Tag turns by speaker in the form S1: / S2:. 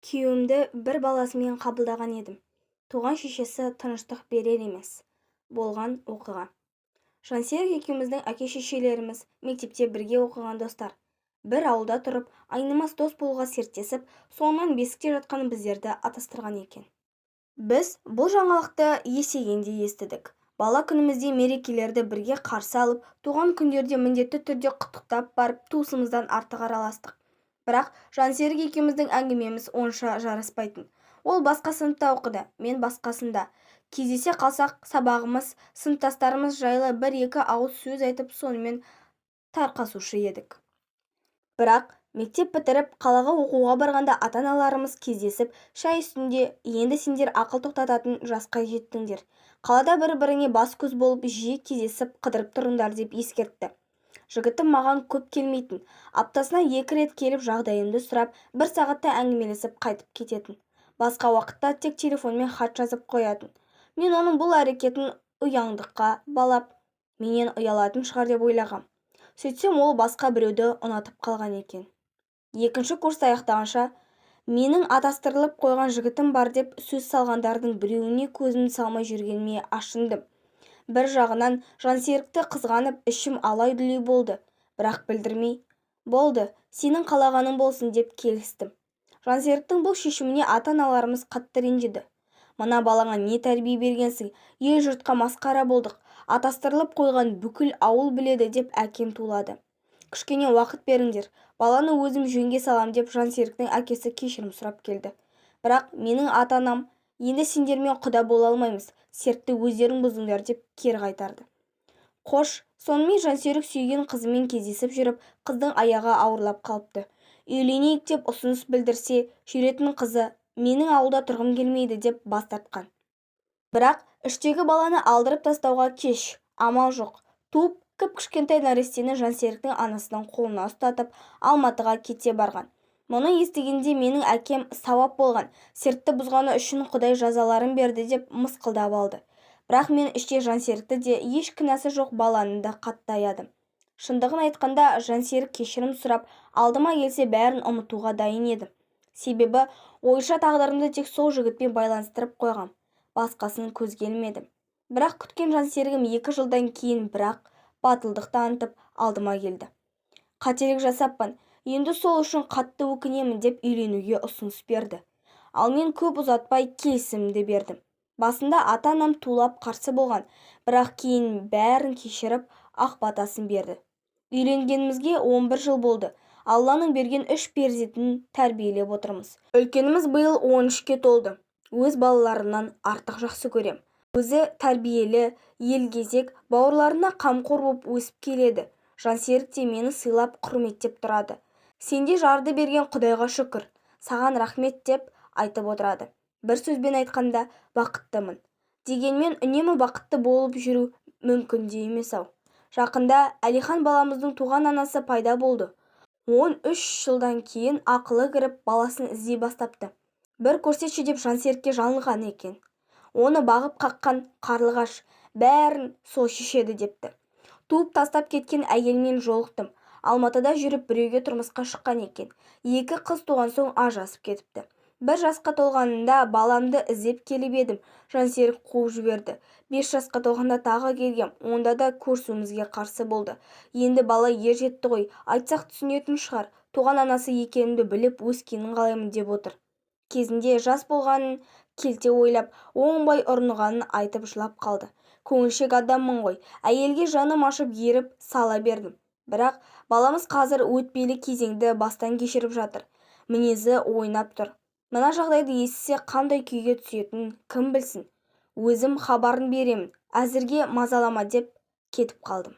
S1: Күйеуімді бір баласымен қабылдаған едім. Туған шешесі тыныштық берер емес. Болған оқиға. Жансерік екеуміздің әке-шешелеріміз мектепте бірге оқыған достар. Бір ауылда тұрып, айнымас дос болуға серттесіп, соңынан бесікте жатқан біздерді атастырған екен. Біз бұл жаңалықты есейгенде естідік. Бала күнімізде мерекелерді бірге қарсы алып, туған күндерде міндетті түрде құттықтап барып, туысымыздан артық араластық. Бірақ Жансерік екеуміздің әңгімеміз онша жараспайтын. Ол басқа сыныпта оқыды, мен басқасында. Кездесе қалсақ, сабағымыз, сыныптастарымыз жайлы бір-екі ауыз сөз айтып, сонымен тарқасушы едік. Бірақ мектеп бітіріп, қалаға оқуға барғанда ата-аналарымыз кездесіп, шай үстінде: "Енді сендер ақыл тоқтататын жасқа жеттіңдер. Қалада бір-біріңе бас-көз болып, жиі кездесіп, қыдырып тұрыңдар", – деп ескертті. Жігітім маған көп келмейтін. Аптасына 2 рет келіп жағдайымды сұрап, бір сағаттай әңгімелесіп қайтып кететін. Басқа уақытта тек телефонмен хат жазып қоятын. Мен оның бұл әрекетін ұяңдыққа балап, менен ұялатын шығар деп ойлағам. Сөйтсем, ол басқа біреуді ұнатып қалған екен. 2-ші курсты аяқтағанша менің атастырылып қойған жігітім бар деп сөз салғандардың біреуіне көзімді салмай жүргеніме ашындым. Бір жағынан Жансерікті қызғанып, ішім алай-дүлей болды, бірақ білдірмей, "Болды, сенің қалағаның болсын", – деп келістім. Жансеріктің бұл шешіміне ата-аналарымыз қатты ренжіді. "Мына балаңа не тәрбие бергенсің, ел-жұртқа масқара болдық, атастырылып қойған бүкіл ауыл біледі", – деп әкем тулады. "Кішкене уақыт беріңдер, баланы өзім жөнге салам", – деп Жансеріктің әкесі кешірім сұрап келді. Бірақ менің ата-анам: "Енді сендермен құда бола алмаймыз, сертті өздерің бұздыңдар", – деп кері қайтарды. Қош, сонымен Жансерік сүйген қызымен кездесіп жүріп, қыздың аяғы ауырлап қалыпты. Үйленейік деп ұсыныс білдірсе, жүретін қызы "Менің ауылда тұрғым келмейді", – деп бас тартқан. Бірақ іштегі баланы алдырып тастауға кеш, амал жоқ. Туып, кіп-кішкентай нәрестені Жансеріктің анасының қолына ұстатып, Алматыға кете барған. Мұны естігенде менің әкем: "Сауап болған, сертті бұзғаны үшін Құдай жазаларын берді", – деп мысқылдап алды. Бірақ мен іште Жансерікті де, еш кінәсі жоқ баланы да қатты аядым. Шындығын айтқанда, Жансерік кешірім сұрап, алдыма келсе, бәрін ұмытуға дайын едім. Себебі ойша тағдырымды тек сол жігітпен байланыстырып қойғам. Басқасын көзге ілмедім. Бірақ күткен Жансерігім 2 жылдан кейін бірақ батылдық танытып алдыма келді. "Қателік жасаппын, енді сол үшін қатты өкінемін", – деп үйленуге ұсыныс берді. Ал мен көп ұзатпай келісімімді бердім. Басында ата-анам тулап қарсы болған, бірақ кейін бәрін кешіріп, ақ батасын берді. Үйленгенімізге 11 жыл болды. Алланың берген 3 перзентін тәрбиелеп отырмыз. Үлкеніміз биыл 13-ке толды. Өз балаларымнан артық жақсы көрем. Өзі тәрбиелі, елгезек, бауырларына қамқор боп өсіп келеді. Жансерік те мені сыйлап, құрметтеп тұрады. "Сендей жарды берген Құдайға шүкір, саған рахмет", – деп айтып отырады. Бір сөзбен айтқанда, бақыттымын. Дегенмен үнемі бақытты болып жүру мүмкін де емес-ау. Жақында Әлихан баламыздың туған анасы пайда болды. 13 жылдан кейін ақылы кіріп, баласын іздей бастапты. Бір көрсетші деп Жансерікке жалынған екен. Оны бағып қаққан қарлығаш, бәрін сол шешеді депті. Туып тастап кеткен әйелмен жолықтым. Алматыда жүріп біреуге тұрмысқа шыққан екен. 2 қыз туған соң ажырасып кетіпті. 1 жасқа толғанында баламды іздеп келіп едім, Жансерік қуып жіберді. 5 жасқа толғанда тағы келгем, онда да көрісуімізге қарсы болды. Енді бала ер жетті ғой, айтсақ түсінетін шығар, туған анасы екенімді біліп өскенін қалаймын деп отыр. Кезінде жас болғанын келте ойлап, оңбай ұрынғанын айтып жылап қалды. Көңілшек адаммын ғой, әйелге жаным ашып еріп сала бердім. Бірақ баламыз қазір өтпелі кезеңді бастан кешіріп жатыр. Мінезі ойнап тұр. Мына жағдайды естісе қандай күйге түсетінін кім білсін. Өзім хабарын беремін, әзірге мазалама деп кетіп қалдым.